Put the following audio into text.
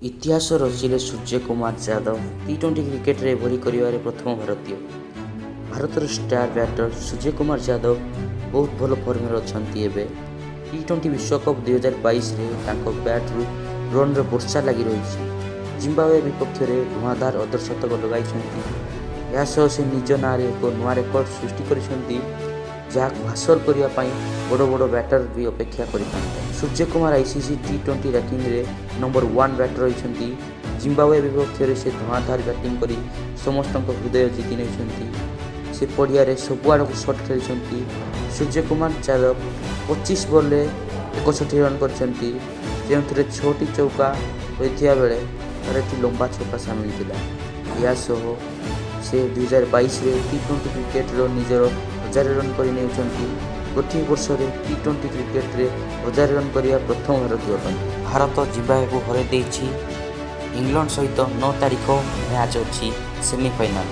ଇତିହାସ ରଚିଲେ ସୂର୍ଯ୍ୟକୁମାର ଯାଦବ। ଟି-20 କ୍ରିକେଟରେ ଏଭଳି କରିବାରେ ପ୍ରଥମ ଭାରତୀୟ। ଭାରତର ଷ୍ଟାର ବ୍ୟାଟର ସୂର୍ଯ୍ୟକୁମାର ଯାଦବ ବହୁତ ଭଲ ଫର୍ମରେ ଅଛନ୍ତି ଏବେ। ଟି-20 ବିଶ୍ୱକପ୍ 2022ରେ ତାଙ୍କ ବ୍ୟାଟରୁ ରନ୍ର ବର୍ଷା ଲାଗି ରହିଛି। ଜିମ୍ବାୱେ ବିପକ୍ଷରେ ଧୂଆଁଧାର ଅର୍ଦ୍ଧଶତକ ଲଗାଇଛନ୍ତି। ଏହା ସହ ସେ ନିଜ ନାଁରେ ଏକ ନୂଆ ରେକର୍ଡ ସୃଷ୍ଟି କରିଛନ୍ତି, ଯାହାକୁ ହାସଲ କରିବା ପାଇଁ ବଡ଼ ବଡ଼ ବ୍ୟାଟର ବି ଅପେକ୍ଷା କରିଥାନ୍ତି। ସୂର୍ଯ୍ୟକୁମାର ଆଇସିସି ଟି-20 ରାଙ୍କିଙ୍ଗରେ ନମ୍ବର 1 ବ୍ୟାଟର ରହିଛନ୍ତି। ଜିମ୍ବାୱେ ବିପକ୍ଷରେ ସେ ଧୂଆଁଧାର ବ୍ୟାଟିଂ କରି ସମସ୍ତଙ୍କ ହୃଦୟ ଜିତି ନେଇଛନ୍ତି। ସେ ପଡ଼ିଆରେ ସବୁଆଡ଼କୁ ସଟ୍ ଖେଳିଛନ୍ତି। ସୂର୍ଯ୍ୟକୁମାର ଯାଦବ 25 ବଲ୍ରେ 61 ରନ୍ କରିଛନ୍ତି, ଯେଉଁଥିରେ ଛଅଟି ଚୌକା ହୋଇଥିବା ବେଳେ ଚାରୋଟି ଲମ୍ବା ଛକା ସାମିଲ ଥିଲା। ଏହା ସହ ସେ 2022ରେ ଟି-20 କ୍ରିକେଟର ନିଜର 1000 ରନ୍ କରି ନେଉଛନ୍ତି। ଗୋଟିଏ ବର୍ଷରେ ଟି-20 କ୍ରିକେଟରେ 1000 ରନ୍ କରିବା ପ୍ରଥମ ଭାରତୀୟ ଅଟନ୍ତି। ଭାରତ ଜିମ୍ବାୱେକୁ ହରାଇ ଦେଇଛି। ଇଂଲଣ୍ଡ ସହିତ 9 ତାରିଖ ମ୍ୟାଚ୍ ଅଛି ସେମିଫାଇନାଲ।